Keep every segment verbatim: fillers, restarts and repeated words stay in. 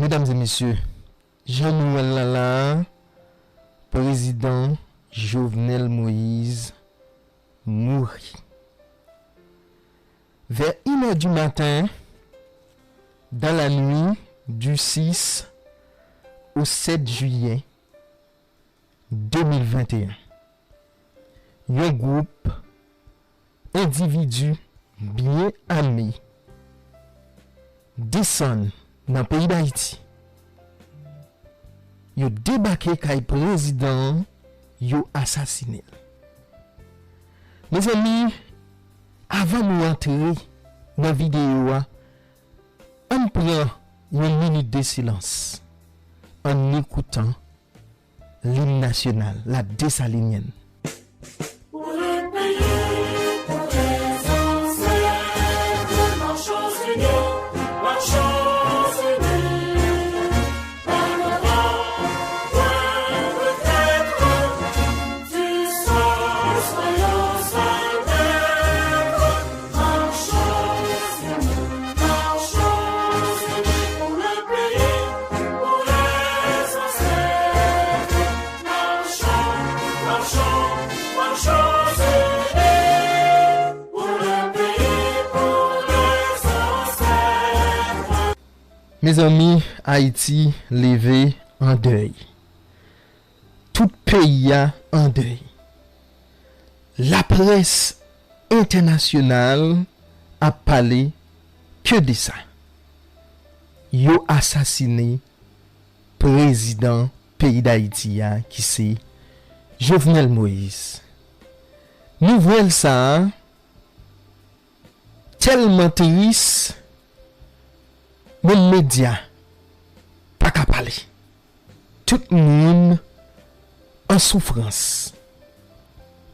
Medam e mesye, jan nou wè l la la a, prezidan Jovenel Moïse mouri. Vers une heure du matin, dans la nuit du six au sept juillet deux mille vingt et un, yon gwoup endividi byen ame desann nan peyi Dayiti. Yo debake kay prezidan an, yo asasine l. Mezanmi, avan nou antre nan videyo a, ann pran yon minit de silans ann ekoutan lim nasyonal, la Dessalinienne. Pour le pays, pour les ancêtres, marchons unis, marchons unis. Pas de droit, point de traître, du sang, soyons sans maître, marchons unis, marchons unis pour le pays, pour les ancêtres. Mezanmi, Ayiti leve an dèy. Tout peyi a an dèy. Laprès entènasyonal ap pale ke de sa. Yo asasine prezidan peyi Dayiti a, ki se Jovenel Moïse. Nouvèl sa a tèlman tris, menm medya pa ka pale. Tout moun an soufrans.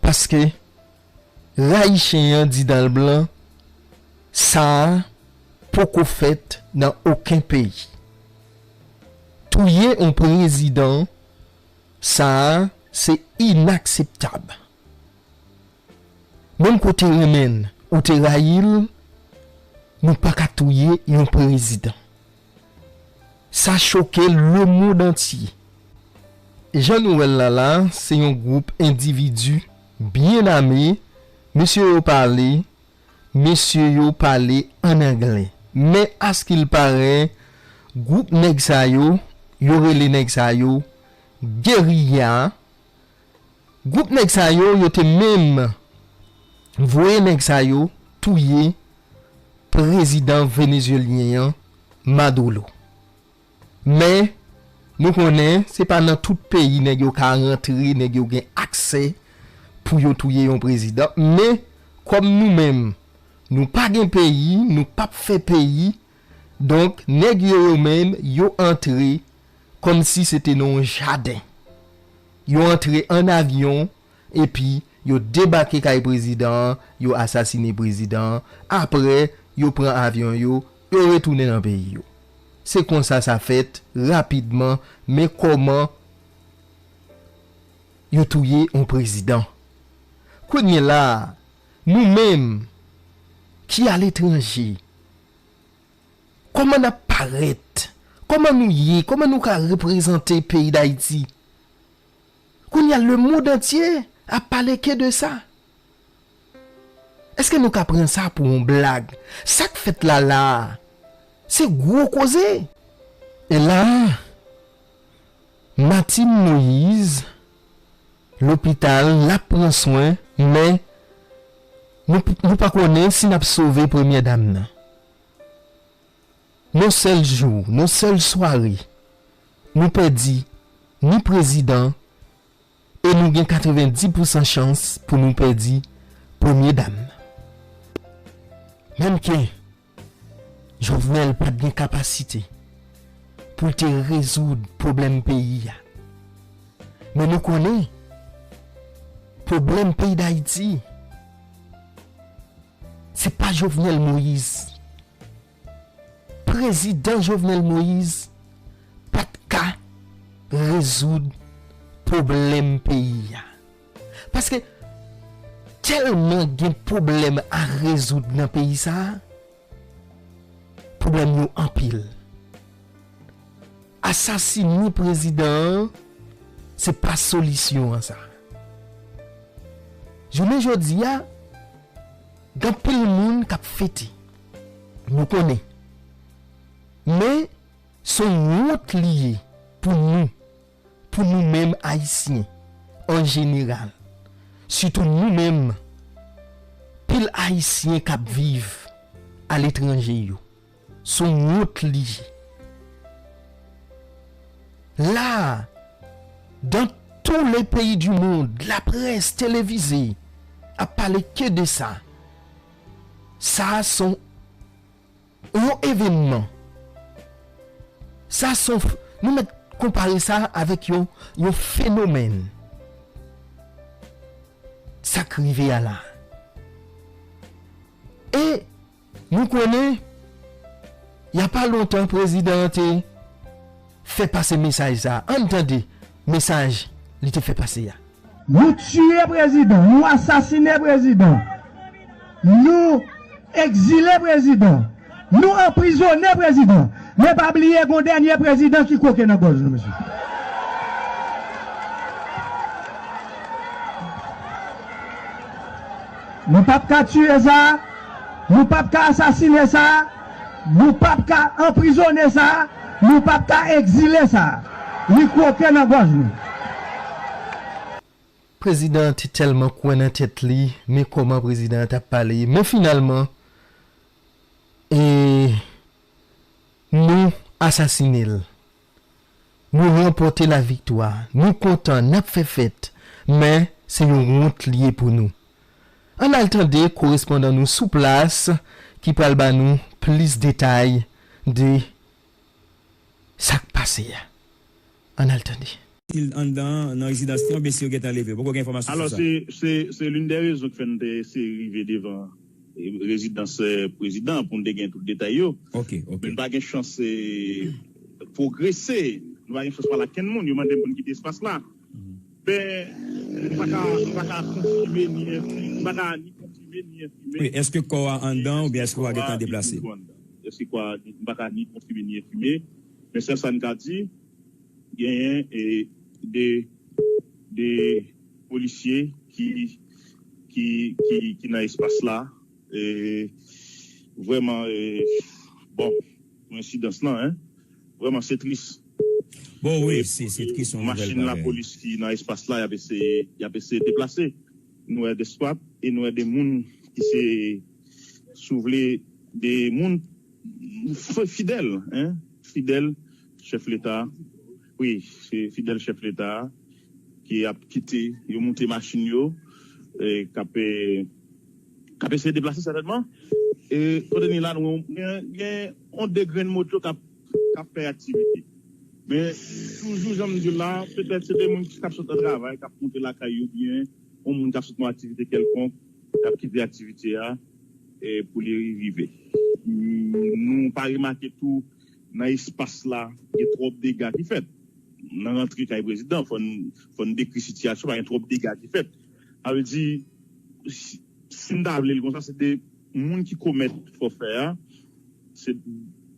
Paske rayichen an di dan l blan, sa a poko fèt nan okenn peyi. Touye yon prezidan, sa a se inakseptab. Menm ke w te renmen l, ou te rayi l, nou pa ka touye yon prezidan. Sa choke lemonn antye. Jan nou wè l la la, se yon gwoup endividi byen ame, mesye yo pale, mesye yo pale ann anglè. Men askilpare, gwoup nèg sa yo, yo rele nèg sa yo geriya, gwoup nèg sa yo, yo te menm voye nèg sa yo touye prezidan venezyelyen an, Maduro. Men, nou konnen, se pa nan tout peyi nèg yo ka rantre, nèg yo gen aksè pou yo touye yon prezidan. Men, kòm nou menm, nou pa gen peyi, nou p ap fè peyi, donk, nèg yo, yo menm, yo antre kòmsi se te nan yon jaden. Yo antre ann avyon, epi yo debake kay prezidan an, yo asasine prezidan an. Apre, yo pran avyon yo, yo retounen nan peyi yo. Se konsa sa fèt, rapidman, men kòman yo touye yon prezidan. Kounye la a, nou menm ki aletranje, kòman n ap parèt? Kòman nou ye? Kòman nou ka reprezante peyi Dayiti? Kounye a, lemonn antye ap pale ke de sa. Èske nou ka pran sa pou yon blag? Sa k fèt la la a, se gwo koze. E la a, Martine Moïse, lopital, l ap pran swen, men nou, nou pa konnen si n ap sove premyè dam nan. Nan sèl jou, nan sèl sware, nou pèdi ni prezidan, e nou gen katrevenndis pousan chans pou nou pèdi premye dam nan. Menm ke Jovenel pa t gen kapasite pou l te rezoud pwoblèm peyi a. Men nou konnen, pwoblèm peyi Dayiti, se pa Jovenel Moïse. Prezidan Jovenel Moïse pa t ka rezoud pwoblèm peyi a. Paske tèlman gen pwoblèm a rezoud nan peyi sa a, pwoblèm yo anpil. Asasine prezidan an, se pa solisyon an sa. Jounen jodi a, gen anpil moun k ap fete. Nou konnen. Men, se yon wont li ye pou nou, pou nou menm Ayisyen, an jeneral. Sitou nou menm, pil Ayisyen k ap viv aletranje yo. Se yon wont li ye. La, dans tous les pays du monde, laprès televize ap pale ke de sa. Sa se yon, yon evènman. Sa se yon f-, nou mèt konpare sa avèk yon, yon fenomèn. Sa k rive a la. E nou konnen, y a pa lontan prezidan an te fè pase mesaj sa a. Ann tande mesaj li te fè pase a. Nou tiye prezidan, nou asasine prezidan, nou egzile prezidan, nou anprizone prezidan. Men pa bliye, gen yon dènye prezidan ki kwoke nan gòj nou, mesye. Nou p ap ka tiye sa, nou p ap ka asasine sa, nou p ap ka anprizone sa, nou p ap ka egzile sa. Li kwoke nan gòj nou. Prezidan an te tèlman kwè nan tèt li, men kòman prezidan an t ap pale. Men finalman, e, nou asasine l. Nou ranpòte laviktwa. Nou kontan, n ap fè fèt. Men, se yon wont li ye pou nou. Ann al tande korespondan nou sou plas ki pral ba nou plis detay de sa k pase a. Ann al tande. Anndan nan rezidans li oubyen si yo gentan leve. Poko gen enfòmasyon sou sa. Alò, se, se, se l'une des raisons ki fè n te eseye rive devan, e, rezidans, e, prezidan an pou n te gen tout detay yo. Ok, ok. Men n pa gen chans, e, pwogrese. Nou pa gen chans pale ak kenn moun. Yo mande m pou n kite espas la. Mhm. Men, m pa ka, m pa ka konfime ni enfime, m pa ka ni konfime ni enfime. Wi, èske kò a anndan oubyen èske kò a gentan deplase? Èske kò a, m pa ka ni konfime ni enfime. Men sèl sa n ka di, genyen, e, de, de polisye ki, ki, ki, ki nan espas la. E, vrèman, e, bon, pou ensidans lan, en, vrèman, se tris. Bon, wi, e, se, se tris, yon nouvèl bagay. Machin lapolis ki nan espas la, y ap eseye, y ap eseye deplase. Nou wè de swat e nou wè de moun ki se, si w vle, de moun f-, fidèl, en, fidèl chèf Leta. Wi, se fidèl chèf Leta ki ap kite yo moute machin yo, e, k ap, e, k ap eseye deplase sètènman. E, kote n ye la, nou gen, gen yon de grenn moto k ap, k ap fè aktivite. Men, toujou, jan m di w la, petèt se de moun ki ap sot nan travay, k ap moute lakay yo, oubyen yon moun k ap sot nan aktivite kèlkonk, k ap kite aktivite a, e, pou li rive. Nou pa remake tou, nan espas la, gen twòp dega ki fèt. Nan rantre kay prezidan, fò n, fò n dekri sitiyasyon, pa gen twòp dega ki fèt. Sa vle di, si, si n ta vle l konsa, se de moun ki komèt fòfè a, se,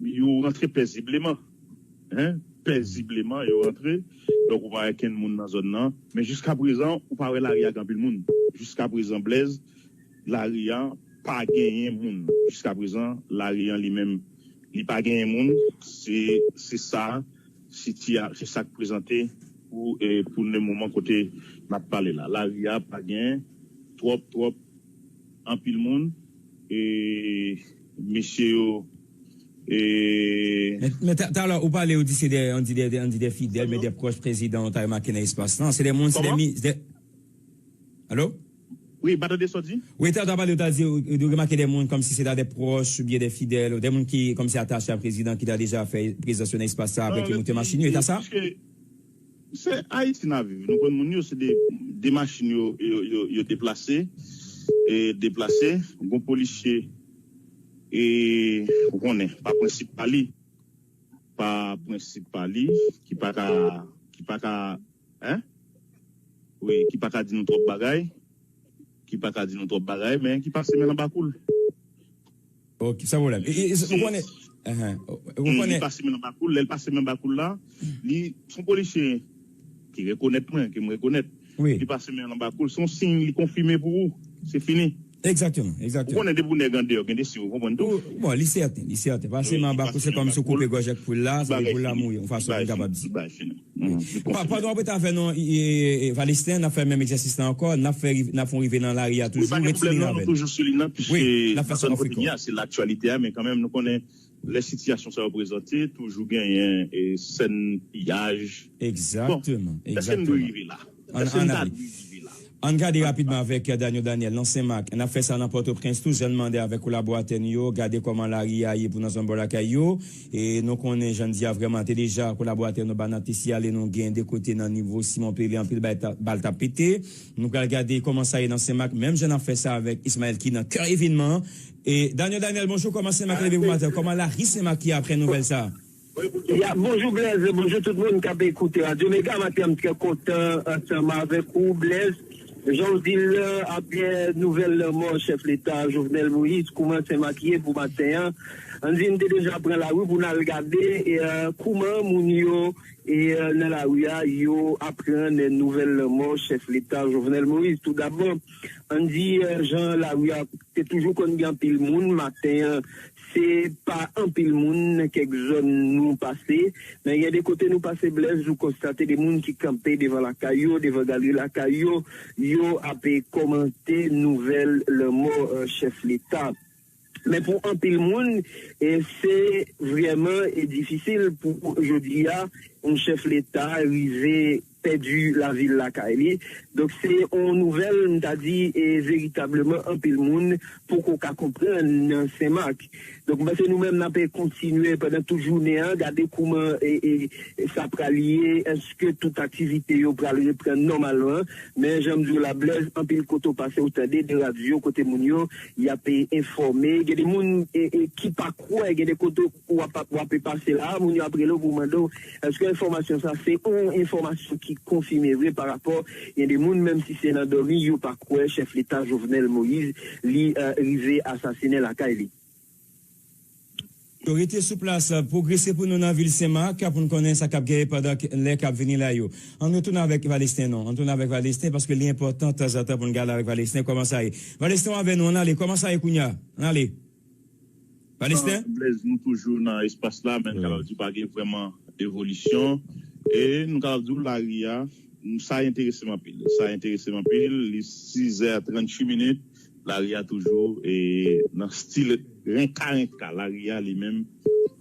yo rantre pezibleman. Hein? Pezibleman, yo rantre. Donk, ou pa wè kenn moun nan zòn nan. Men jiska prezan, ou pa wè lari a gen anpil moun. Jiska prezan, Blèz, lari a pa genyen moun. Jiska prezan, lari a li menm, li pa genyen moun. Se, se sa, sitiya-, se sa k prezante pou, e, pou le moman kote n ap pale la. Lari a pa gen twòp, twòp, anpil moun. E mesye yo, e, men, men ta-, talè, ou pale, ou di se de, on di de, de, on di de fidèl, men de pwòch prezidan, ou ta remake nan espas lan. Se de moun, se de mi-, se de, alo? Wi, m pa tande sa w di. Wi, ta, ta pale, ou ta di, ou, ou remake de moun kòmsi se ta de pwòch oubyen de fidèl, de moun ki kòmsi atache a prezidan, ki ta deja fè prezans yo nan espas sa, apre ki moute machin yo, e ta sa? Se Ayiti n ap viv. Nou konn moun yo, se de, de machin yo, yo, yo, yo deplase, e deplase. Gon polisye, e ou konnen, pa prensip pa li, pa prensip pa li, ki pa ka, ki pa ka, hein? Wi, ki pa ka di nou twòp bagay, ki pa ka di nou twòp bagay, men ki pase men nan bakoul. Ok, san pwoblèm. E, e, e, ou konnen, Enhen. Ou konnen. Li pase men anba kou l, lè l pase men anba kou l la, li se yon polisye ki rekonèt mwen, ke m rekonèt. Wi. Li pase men anba kou l, se yon siy li konfime pou ou. Se fini. Egzakteman, egzakteman. Ou konnen depi yon nèg andeyò, gen de siy ou konprann tou. Bon, li sèten, li sèten. Pase men anba kou l, se kòmsi w koupe gòj ak poul la, se pou poul la mouri, yon fason pou n kapab di. Pandan w ap rete avè nou, Valesten, n ap fè menm egzèsis la ankò, n ap fè, n ap fè w rive nan lari a toujou, ret sou liy avè nou. Wi, n ap fè sa w frekò. Se laktyalite a, men kanmenm, nou konnen lè sitiyasyon sa yo prezante, toujou genyen sèn piyaj. Egzakteman, egzakteman. Ann ale. Ann gade rapidman avèk Daniel Daniel nan Senmak. N ap fè sa nan Pòtoprens tou, jan n mande avèk kolaboratè nou yo, gade kòman lari a ye pou nan zòn bò lakay yo. E nou konnen, jan n di a, vrèman, te deja kolaboratè nou Banat te siyale nou gen de kote nan nivo Simon Pele, anpil bal t ap pete. Nou pral gade kòman sa ye nan Senmak, menm jan n ap fè sa avèk Ismaël ki nan kè evènman an. E Daniel Daniel, bonjou, kòman Senmak leve pou maten? Kòman lari Senmak ye apre nouvèl sa a? Ya, bonjou Blaise, bonjou tout moun k ap ekoute Radio Mega. Maten an, m trè kontan ansanm avèk ou, Blaise. Jan w di l, apre nouvèl lanmò chèf leta Jovenel Moïse, kouman Senmak ye pou maten an? Ann di n te deja pran lari pou n al gade e, kouman moun yo e, nan lari a, yo aprann nouvèl lanmò chèf leta Jovenel Moïse. Toudabò, ann di, jan lari a te toujou konn gen anpil moun, maten an, se pa anpil moun nan kèk zòn nou pase, men gen de kote nou pase, Blaise, nou konstate de moun ki kanpe devan lakay yo, devan galri lakay yo, yo ap kòmante nouvèl lanmò chèf leta. Men pou anpil moun, e se vrèman e difisil pou jodi a yon chèf leta rive pèdi lavi l lakay li. Donk, se yon nouvèl, m ta di, e veritableman anpil moun poko ka konprann nan Senmak. Donk, m panse nou menm n ap kontinye pandan tout jounen an, gade kouman e, e, sa pral ye, èske tout aktivite yo pral reprann nòmalman. Men, jan m di w la, Blaise, anpil kote w pase, w tande de radyo kote moun yo, y ap e, enfòme. Gen de moun e, e, ki pa kwè, gen de kote w ap, w ap pase la, moun yo ap rele w pou mande w, èske enfòmasyon sa se yon enfòmasyon ki konfime vre pa rapò, gen de moun, menm si se nan dòmi, yo pa kwè chèf leta Jovenel Moïse, li e, rive asasinen lakay li. Yo rete sou plas, pwogrese pou nou nan vil Senmak, pou n konnen sa k ap genyen pandan lè k ap vini la yo. Ann retounen avèk Valesten non, ann tounen avèk Valesten, paske li enpòtan tanzantan pou n gade avèk Valesten kòman sa ye. Valesten, w avè nou, ann ale, kòman sa ye kounye a? Ann ale. Valesten? Blaise, nou toujou nan espas la, men n kapab di pa gen vrèman evolisyon. E nou kapab di w lari a, sa enterese m anpil. Sa enterese m anpil. Li sizè tranntuit minit. Lari a toujou e nan stil renka renka. Lari a li menm,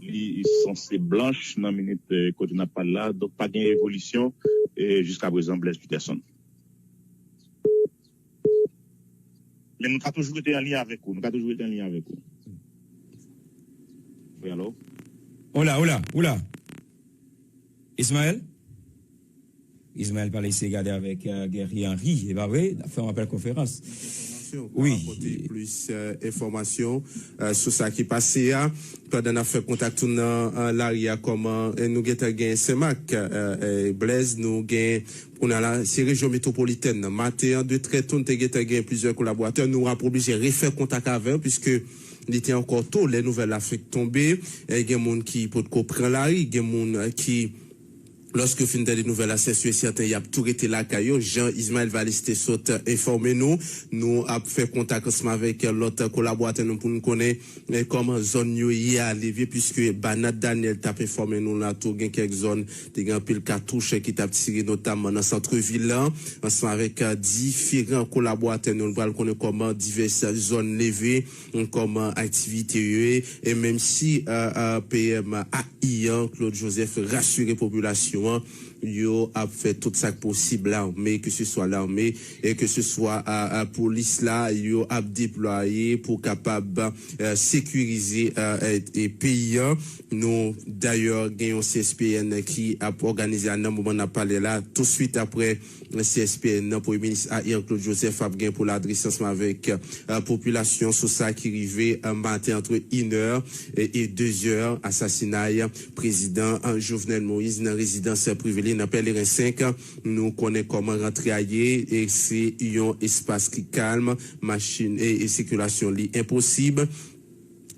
li sanse blanch nan minit e, kote n ap pale la. Donk, pa gen evolisyon e, jiskaprezan, Blaise Peterson. Men nou ka toujou rete an liy avèk ou. Nou ka toujou rete an liy avèk ou. Wi, alo? Ola, ola, ola. Ismaël? Ismaël pral eseye gade avèk e, Guerrier Henry, e pa vre? N ap fè yon apèl konferans. Wi. Pote plis e, enfòmasyon e, sou sa ki pase a. Pandan n ap fè kontak tou nan e, lari a, kòman e, nou gentan gen Senmak, e, e, Blaise, nou gen Kounye a la, se rejyon metwopolitèn nan. Maten an, de trè to, n te gentan gen plizyè kolaboratè. Nou ap oblije refè kontak avè yo, piske li te ankò to lè nouvèl la fenk tonbe. E, gen moun ki potko pran lari, gen moun e, ki, lòske yo fin tande nouvèl la, se si e sèten y ap tou rete lakay yo. Jan Ismaël Valiste sot enfòme nou, nou ap fè kontak ansanm avèk lòt kolaboratè nou pou n konnen e, kòman zòn yo ye a leve, piske Banat Daniel t ap enfòme nou la tou, gen kèk zòn te gen anpil katouch ki t ap tire, notamman nan sant vil la, ansanm avèk e, diferan kolaboratè nou. Nou pral konnen kòman divès zòn leve, kòman aktivite yo ye, e menm si e, e, P M a i an, Claude Joseph, rasire popilasyon an, yo ap fè tout sa k posib, lame, ke se swa lame, e ke se swa a, a polis la, yo ap deplwaye pou kapab e, sekirize e, e, e peyi an. Nou dayè gen yon C S P N ki ap òganize a nan moman n ap pale la. Touswit apre C S P N nan, Premye Minis a i an, Claude Joseph, ap gen pou l adrese ansanm avèk e, popilasyon sou sa ki rive e, maten antre inè e, e dezè, asasinay prezidan e, Jovenel Moïse nan rezidans prive li nan Pèleren senk. Nou konnen kòman rantre a ye, e se yon espas ki kalm, machin e, e sikilasyon li enposib.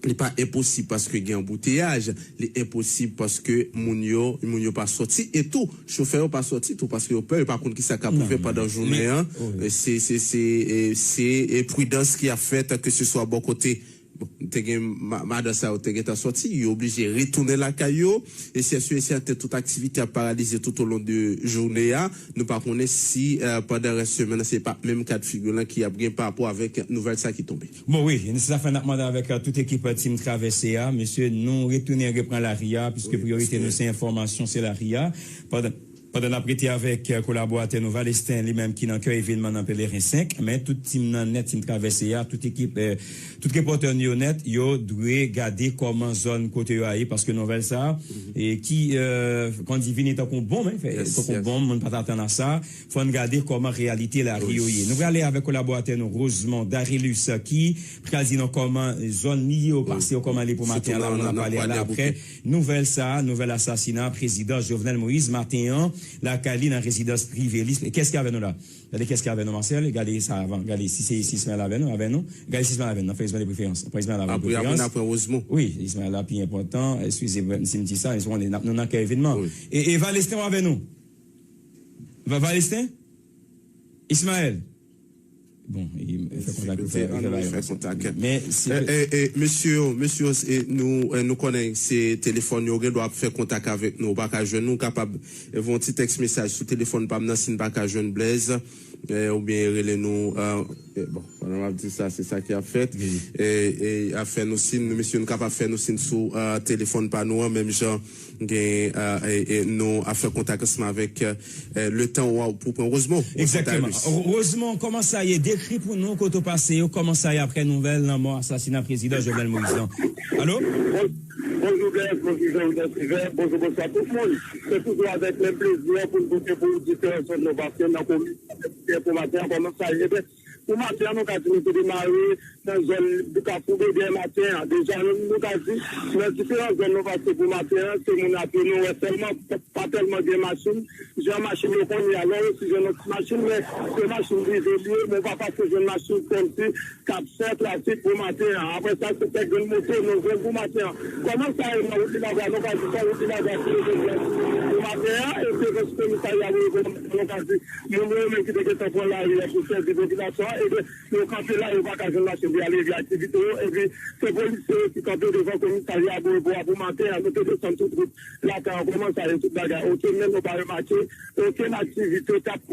Li pa enposib paske gen anbouteyaj, li enposib paske moun yo, moun yo pa sòti, e tou, chofè yo pa sòti tou paske yo pè, yo pa konn kisa k ap rive pandan jounen an. Se, se, se, e, se, e, pridans ki ap fèt, ke se swa bò kote. Bon, te gen ma- madan sa yo te gentan sòti, yo oblije retounen lakay yo, e se si e sèten tout aktivite ap paralize tout o lon de jounen an. Nou pa konnen si, eh, pandan rès semèn nan, se pa menm ka de figi lan ki ap gen pa rapò avèk nouvèl sa ki tonbe. Bon, wi, se sa fè n ap mande avèk, eh, tout ekip, eh, Team Travèse a. Mesye, nou retounen reprann lari a, piske priyorite nou se enfòmasyon, se lari a. Pandan, pandan n ap rete avèk, eh, kolaboratè nou, Valesten, li menm ki nan kè evènman nan Pèleren senk, men tout team nan nèt, Team Travèse a, tout ekip, eh, tout repòtè nou yo nèt, yo dwe gade kòman zòn kote yo a ye, paske nouvèl sa a, e ki, eh, kòman di, vini tankou yon bonm, hein, fè, tankou yon bonm, moun pa t atann a sa. Fò n gade kòman reyalite lari yo ye. Nou prale avèk kolaboratè nou, Rosemond Darilus, ki pral di nou kòman zòn li ye yo pase yo, kòman li pou maten an la, nou ap pale a la apre nouvèl sa a, nouvèl asasina prezidan Jovenel Moïse maten an, lakay li nan rezidans prive li. Kiyès ki avèk nou la? Gade kiyès ki avèk nou, Marcel. Gade sa avan. Gade si se, si Ismaël avèk nou, avèk nou. Gade si Ismaël avèk nou. Fè Ismaël de preferans. Pran Ismaël avèk preferans. Apre, apre, n ap pran Rosemond. Wi, Ismaël la pi enpòtan. Eskize si m di sa, men se konnen n ap, nou nan kè evènman. E, e Valesten, w avèk nou? Va-, Valesten? Ismaël? Bon, e, e fè kontak, e fè, e fè kontak. Men si e, e, e, mesye yo, mesye yo, e, nou, e, nou konnen se telefòn yo gen dwa ap fè kontak avèk nou. Ou pa ka jwenn nou, kapab, e, voye yon ti tèks mesaj sou telefòn pa m nan si n pa ka jwenn Blaise, e, oubyen rele nou, e, e, bon, pandan m ap di sa, se sa ki ap fèt. E, e, ap fè nou sin, nou, mesye, nou kapab fè nou sin sou, e, telefòn pa nou an, menm jan gen, e, e, e, nou ap fè kontak ansanm avèk, e, Letan w pou pran Rosemond. Egzakteman. Rosemond, kòman sa ye? Dekri pou nou kote w pase yo, kòman sa ye apre nouvèl lanmò, asasina prezidan Jovenel Moïse lan? Alo? Bon- Bonjou Blaise, bonjou Jean Wilner Privert, bonjou, bonswa tout moun. Se toujou avèk menm plezi an pou n pote pou oditè zòn nou pase nan komin pou maten an, kòman sa ye? Pou maten an, nou ka di nou te demare nan zòn Kafou Bedè maten an. Deja, nou, nou ka di, nan diferan zòn nou pase pou maten an, se moun apye nou wè sèlman, pa tèlman gen machin. Jan machin yo konn ye a, lè w resi jwenn yon ti machin, men se machin prive li ye, men w pa pase jwenn machin kòmsi k ap fè trafik pou maten an. Apre sa, se kèk grenn moto nou jwenn pou maten an. Kòman sa ye nan wout Lilagwa? Nou ka di se wout Lilagwa ki rete blan pou maten an, e se rès komisarya Boyebo, nou ka di, moun yo menm ki te gentan pran lari a pou sèvi popilasyon an, ebyen, yo kanpe la, yo pa ka jwenn machin pou y ale règle aktivite yo, epi se polisye yo ki kanpe devan komisarya Boyebo a pou maten an. Nou te desann tout wout lakay an, kòman sa ye, tout bagay oke, men nou pa remake okenn aktivite k ap,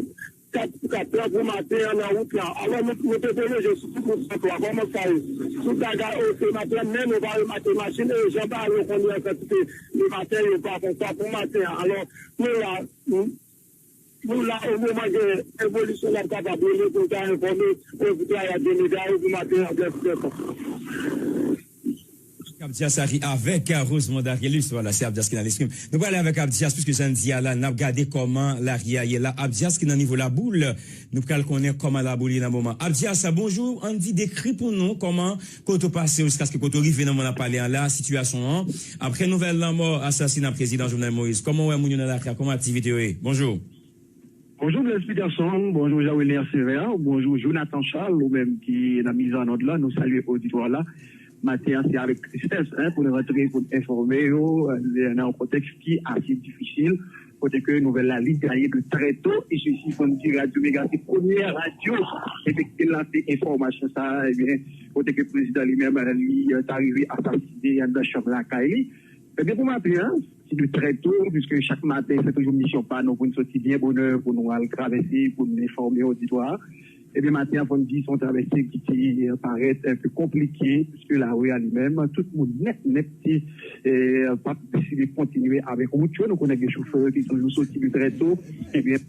k ap, k ap pran pou maten an nan wout la. Alò, nou, nou te pwomeje sou tout wout san twa, kòman sa ye, tout bagay oke maten an, men nou pa remake machin, e jan bagay yo konn ye an kantite le maten, yo pa konsa pou maten an. Alò, nou la, nou, Nou la, o moman gen evolisyon, n ap kapab rele pou n ka enfòme oditè a de mega yo pou maten an, brèf, brèf. Abdias Harry avèk Rosemond Darilus, vwala, se Abdias ki nan lespri m. Nou prale avèk Abdias, piske jan n di a la, n ap gade kòman lari a ye la. Abdias ki nan nivo Laboul, nou pral konnen kòman Laboul ye nan moman. Abdias, bonjou, ann di, dekri pou nou kòman kote w pase w jiskaske kote w rive nan moman n ap pale an la, sitiyasyon an. Apre nouvèl lanmò, asasina prezidan Jovenel Moïse, kòman w wè moun yo nan lari a, kòman aktivite yo ye? Bonjou. Bonjou Blaise Peterson, bonjou Jean Wilner Sévère, bonjou Jonathan Charles, ou menm ki nan mizannòd la, nou salye oditwa la. Maten an, se avèk tristès, en, pou n rantre, pou n enfòme yo, eh, nan yon kontèks ki ase difisil, kote ke nouvèl la, li gaye de trè to, e sesi, fò n di, Radyo Mega se premyè radyo, ebyen, ki te lanse enfòmasyon sa a, ebyen, kote ke prezidan li menm, li, eh, ta rive asasine anndan chanm lakay li. Ebyen, pou maten an, se de trè to, piske chak maten, se toujou misyon pa nou pou n soti byen bonè, pou nou al travèse, pou n enfòme oditwa a. Ebyen, maten an, fò n di, se yon travèse ki te parèt enpe konplike, piske lari a li menm, tout moun nèt, nèt, te, eh, pa t deside kontinye avèk wout yo. Nou konnen gen chofè ki toujou soti de trè to. Ebyen,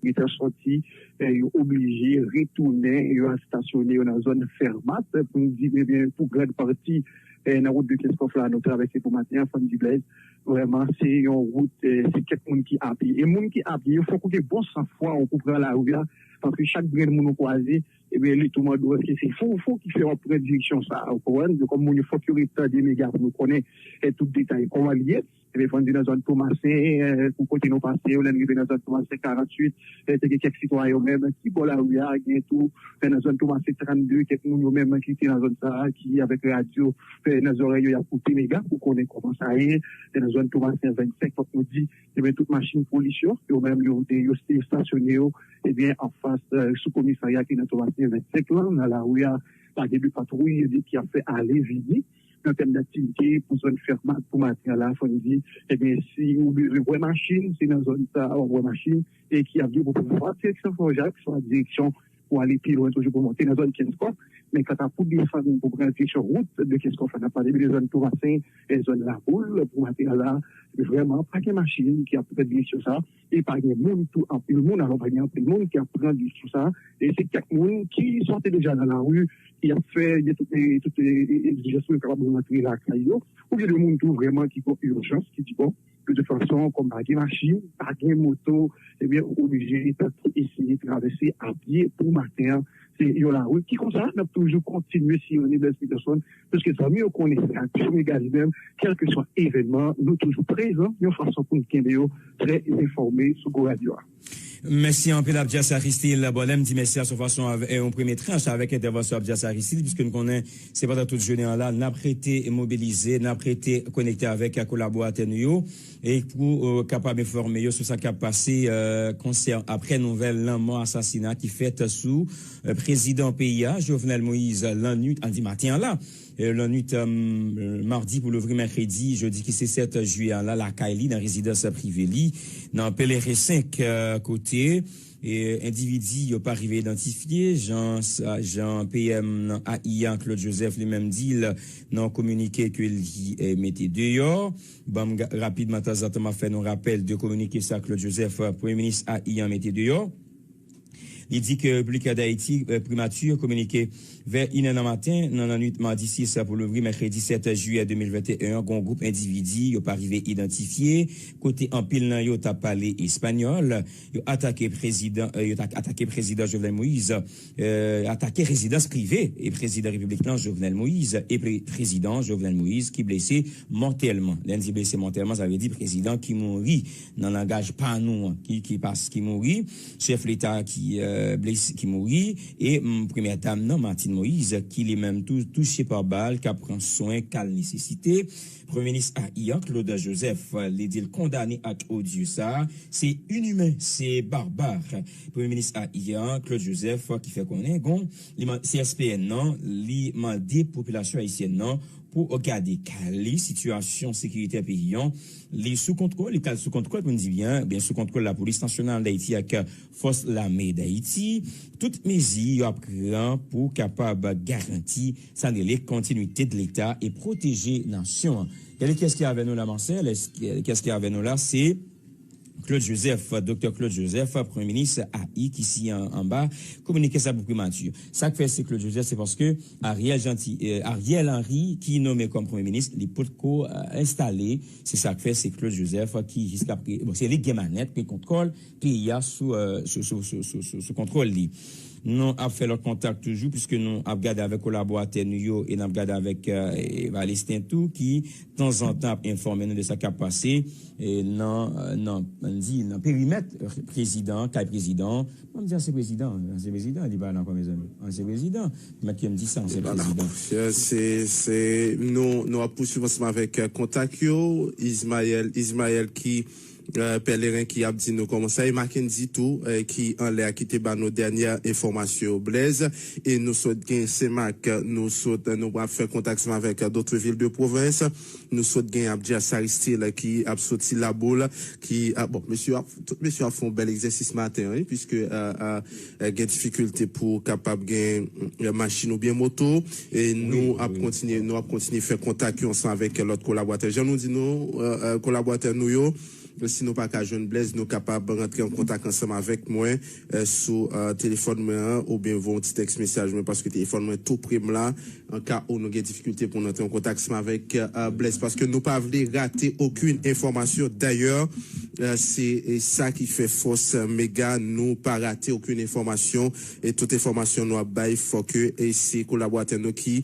gentan sòti, eh, yo oblije retounen, yo al stasyone yo nan zòn Fèmat, pou n di, ebyen, pou gran pati, eh, nan wout de Kenskòf la, nou travèse pou maten an, fò n di Blaise, vrèman, se yon wout, eh, se kèk moun ki apye. E moun ki apye yo, fòk ou gen bon san fwa w pou pran lari a, paske chak grenn moun ou kwaze, ebyen, li tou mande w èske se fou, fou ki fè w ap pran direksyon sa a, ou konprann? Donk, kòm moun yo, fòk yo ret tande mega pou yo konnen, eh, tout detay, kòman li ye. Ebyen, fò n di nan zòn Tomasen, eh, pou kote nou pase yo, lè n rive nan zòn Tomasen karanntuit, eh, te gen kèk sitwayen yo menm ki bò lari a, gen tou, eh, nan zòn Tomasen trannde, kèk moun yo menm ki te nan zòn sa a, ki avèk radyo, eh, nan zòrèy yo, y ap koute mega pou konnen kòman sa ye. Eh, nan zòn Tomasen vennsenk, fòk nou di, ebyen, tout machin polis yo, yo menm, yo, yo, yo estasyone yo, ebyen, anfas, eh, sou komisarya ki nan Tomasen vennsenk lan, nan lari a, pa gen de patwouy ki ap fè ale vini. Nan tèm daktivite pou zòn Fèmak pou maten an la, fò n di, ebyen, si ou bezwen wè machin, se nan zòn sa a w ap wè machin, e ki ap gen pou pran swa direksyon Fò Jak, swa direksyon pou ale pi lwen toujou pou monte nan zòn Kenskòf. Men kanta pou desann pou pran direksyon wout de Kenskòf la, n ap pale de zòn Tomasen, e zòn Laboul pou maten an la, vrèman, pa gen machin ki ap pran direksyon sa a. E pa gen moun tou, anpil moun, alò pa gen anpil moun ki ap pran direksyon sa a. E se kèk moun ki swa te deja nan lari, ki ap fè, gen tout, e, tout, e, e, egzijans pou yo kapab rantre lakay yo. Ou gen de moun tou vrèman ki gen ijans, ki di, bon, de tout fason, kòm pa gen machin, pa gen moto, ebyen, ou oblije tann pou eseye travèse a pye pou maten an. Se yon lari ki konsa, n ap toujou kontinye siyone Blaise Peterson, paske zanmi yo konnen se radyo Mega li menm, kèlkeswa evènman, nou toujou prezan yon fason pou n kenbe yo trè enfòme sou Go Radyo a. Mèsi anpil, Abdias Aristide. Bon, lè m di mèsi a, se yon fason, avè-, yon premye tranch avèk entèvansyon Abdias Aristide, piske n konnen se pandan tout jounen an la, n ap rete mobilize, n ap rete konekte avèk kolaboratè nou yo, e pou, euh, kapab enfòme yo sou sa k ap pase, euh, konsè-, aprè nouvèl lanmò, asasina ki fèt sou, euh, prezidan peyi a, Jovenel Moïse, lannuit, an di maten an la, euh, lannuit, euh, madi pou louvri mèkredi, jodi ki se sèt jiyè a la, lakay li, nan rezidans prive li, nan Pèleren senk, euh, kote, e, endividi yo pa rive idantifye, jan sa, jan P M nan A I a, Claude Joseph, li menm di l nan yon kominike ke li, eh, mete deyò. Ban m ga-, rapidman, tanzantan, m ap fè nou rapèl de kominike sa Claude Joseph, eh, Premye Minis A I a, mete deyò. Li di ke Repiblik Dayiti, eh, Primati, kominike vè inè nan maten, nan lannwit madi sis pou louvri mèkredi sèt jiyè de mil venteyen an, gen yon gwoup endividi yo pa rive idantifye, kote anpil nan yo t ap pale espanyòl. Yo atake prezidan, eh, yo ta-, atake prezidan Jovenel Moïse, eh, atake rezidans prive e prezidan repiblik lan, Jovenel Moïse, e pre-, prezidan Jovenel Moïse ki blese mòtèlman. Lè n di blese mòtèlman, sa vle di prezidan ki mouri nan langaj pa nou an, ki, ki pas-, ki mouri, chèf leta ki, eh, blese, ki mouri, e, mm, premyè dam nan, Martine Moïse, ki li menm tou touche pa bal, k ap pran swen, k al nesesite. Premye minis A I a, Claude Joseph, li di l kondane ak odye sa a, se inimen, se barbar. Premye minis A I a, Claude Joseph, ki fè konnen, bon, li man-, C S P N nan, li mande popilasyon ayisyèn nan pou gade ka li, sitiyasyon sekirite peyi an, li sou kontwòl, li pral sou kontwòl, pou n di byen, byen sou kontwòl Lapolis Nasyonal Dayiti ak Fòs Lame Dayiti. Tout mezi yo ap pran pou kapab garanti sa n rele kontinwite de Leta e pwoteje nasyon an. Gade kiyès ki avè nou la, Marcel? Èske, kiyès ki avè nou la? Se Claude Joseph, Doktè Claude Joseph, Premye Minis A I, ki siyen an, anba kominike sa pou Primati. Sa k fè se Claude Joseph, se paske Ariel Jeanty, eh, Ariel Henry, ki nome kòm Premye Minis, li potko, eh, enstale. Se sa k fè se Claude Joseph ki jiskaprezan, bon, se li k gen manèt, ki gen kontwòl peyi a sou, eh, sou, sou kontwòl li. Nou ap fè lòt kontak toujou, piske nou ap gade avèk kolaboratè nou yo e n ap gade avèk, eh, Valesten tou, ki tanzantan ap enfòme nou de sa k ap pase, eh, nan, eh, nan, ann di, nan perimèt prezidan, kay prezidan. Ban m di ansyen prezidan, ansyen prezidan, li pa la ankò, mezanmi. Ansyen prezidan, mèt ke m di sa, ansyen prezidan. Se, se, nou, nou ap pouswiv ansanm avèk, eh, kontak yo, Ismaël, Ismaël ki eh, Pèleren ki ap di nou kòman sa ye, Mackendy tou, eh, ki anlè a ki te ba nou dènyè enfòmasyon yo, Blaise. E nou sot gen Senmak, nou sot, nou ap fè kontak ansanm avèk, eh, dòt vil de pwovens. Nou sot gen Abdias Aristide ki ap soti Laboul, ki, ah, bon, mesye ap, tout mesye ap fè yon bèl egzèsis maten an, wi, piske, eh, eh, eh, gen difikilte pou kapab gen, eh, machin oubyen moto. E nou ap kontinye, nou ap kontinye fè kontak yo ansanm avèk lòt kolaboratè. Jan nou di nou, eh, eh, kolaboratè nou yo, Si nou pa ka jwenn Blaise, nou kapab rantre an kontak ansanm avèk mwen eh, sou eh, telefòn mwen an oubyen voye yon ti tèks mesaj mwen paske telefòn mwen tou pre m la. An ka ou nou gen difikilte pou nou antre an kontak ansanm avèk eh, Blaise paske nou pa vle rate okenn enfòmasyon. Dayè, eh, se eh, sa ki fè fòs eh, Mega, nou pa rate okenn enfòmasyon e tout enfòmasyon nou ap bay fòk eh, se kolaboratè nou ki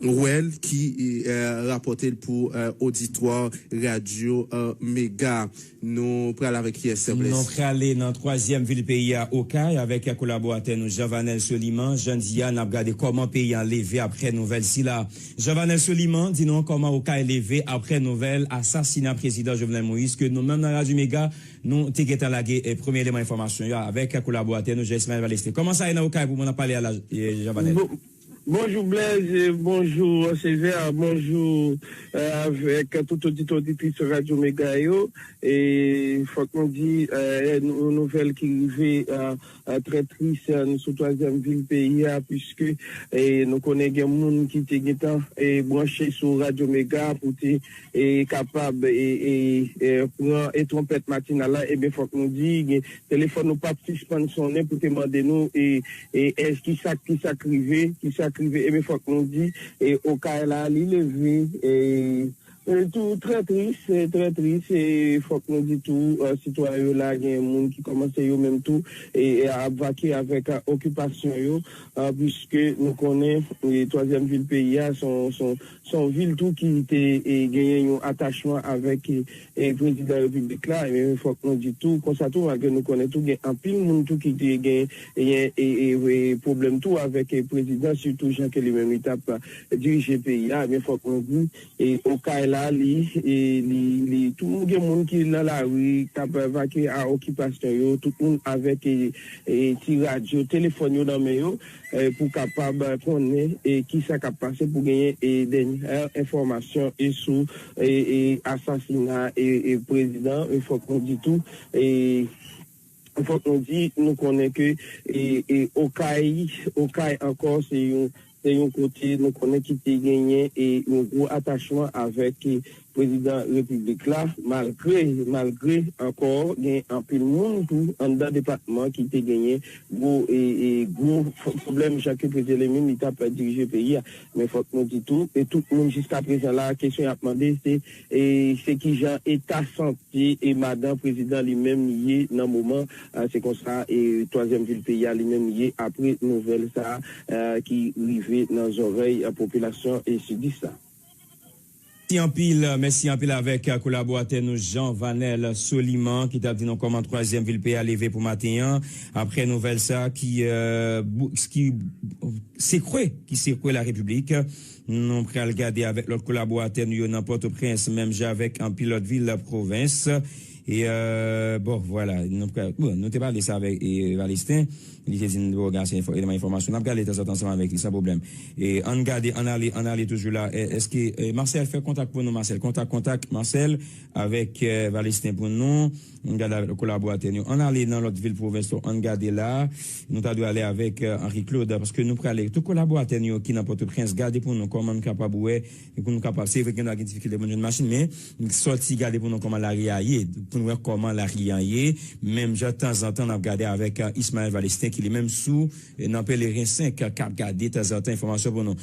wè l, ki eh, rapòte l pou eh, oditwa radyo eh, Mega. Nou pral avèk kiyès, Blaise? Nou prale nan twazyèm vil peyi a, Okay, avèk kolaboratè nou Jean Vanel Soliman. Jan di a, n ap gade kòman peyi a leve apre nouvèl sila. Jean Vanel Soliman, di nou kòman Okay leve apre nouvèl asasina prezidan Jovenel Moïse ke nou menm nan Radyo Mega, nou te gentan lage eh, premye eleman enfòmasyon yo avèk kolaboratè nou Jean Ismaël Valestin. Kòman sa ye nan Okay pou moun ap pale a la, eh, Jean Vanel? Bon, bonjou Blaise, bonjou Sévère, bonjou eh, avèk tout oditè oditris Radyo Mega yo. E fòk nou di eh, nou- nouvèl ki rive eh, eh, trè tris eh, nou sou twazyèm vil peyi a, piske eh, nou konnen gen moun ki te gentan eh, branche sou Radyo Mega pou te eh, kapab eh, eh, eh, pran eh, twonpèt matinal la. Ebyen, fòk nou di, gen telefòn nou pa t sispann sonnen pou te mande nou eh, eh, èske ki sa, ki sa k rive, ki sa k rive. Ebyen, fòk nou di, eh, Okay la, li leve, eh, eh, tou trè tris, eh, trè tris, e fòk nou di tou, eh, sitwayen yo la, gen moun ki kòmanse yo menm tou, e, e ap vake avèk eh, okipasyon yo, eh, piske nou konnen eh, twazyèm vil peyi a, se yon- se yon- se yon vil tou ki te eh, genyen yon atachman avèk eh, eh, prezidan repiblik la. E fòk nou di tou, konsa tou, malgre nou konnen tou, gen anpil moun tou ki te gen eh, eh, eh, pwoblèm tou avèk eh, prezidan, sitou jan ke li menm li t ap dirije peyi a. Men fòk nou di, e Okay la, li, e li, li, tou gen moun ki nan lari, k ap vake a okipasyon yo, tout moun avèk e, e ti radyo, telefòn yo nan men yo, e pou kapab konnen e ki sa k ap pase, pou genyen e dènyè enfòmasyon e sou e, e asasina e, e prezidan. E fòk nou di tou, e fòk nou di, nou konnen ke e, e Okay, Okay ankò, se yon se yon kote nou konnen ki te genyen e yon gwo atachman avèk e, prezidan repiblik la, malgre, malgre ankò gen anpil moun tou anndan depatman ki te genyen gwo, e, e, gwo pwoblèm, jan ke prezidan li menm li t ap dirije peyi a. Men fòk nou di tou, e tout moun jiska prezan la, kesyon y ap mande, se, e, se kijan eta sante e madan prezidan li menm ye nan moman, a, se konsa, e, twazyèm vil peyi a li menm ye apre nouvèl sa a, e, ki rive nan zòrèy, e, popilasyon, e, sidis la. Mèsi anpil, mèsi anpil avèk kolaboratè nou Jean Vanel Soliman ki t ap di nou kòman twazyèm vil peyi a leve pou maten an apre nouvèl sa ki, eh, bou- ki sekwe, ki sekwe la Repiblik. Nou pral gade avèk lòt kolaboratè nou yo nan Pòtoprens, menm jan avèk anpil lòt vil pwovens. E, eh, bon, vwala, nou pral, bon, nou te pale sa avèk eh, Valestin. Li te di n te ba w gase enfò- eleman enfòmasyon. N ap gade tanzantan ansanm avèk li, san pwoblèm. E, ann gade, ann ale, ann ale toujou la. E, èske, e, Marcel, fè kontak pou nou, Marcel. Kontak, kontak, Marcel, avèk eh, Valestin pou nou. Ann gade avèk kolaboratè nou. Ann ale nan lòt vil pwovens yo. Ann gade la. Nou ta dwe ale avèk eh, Henri Claude, paske nou prale. Tout kolaboratè nou yo ki nan Pòtoprens, gade pou nou kòman n kapab wè, pou nou kapab. Se vre gen gen difikilte pou n jwenn machin, men sòti gade pou nou kòman lari a ye, pou n wè kòman lari a ye. Menm jan tanzantan n ap gade avèk eh, Ismaël Valestin ki li menm sou eh, nan Pelerin senk k ap gade tanzantan enfòmasyon pou nou.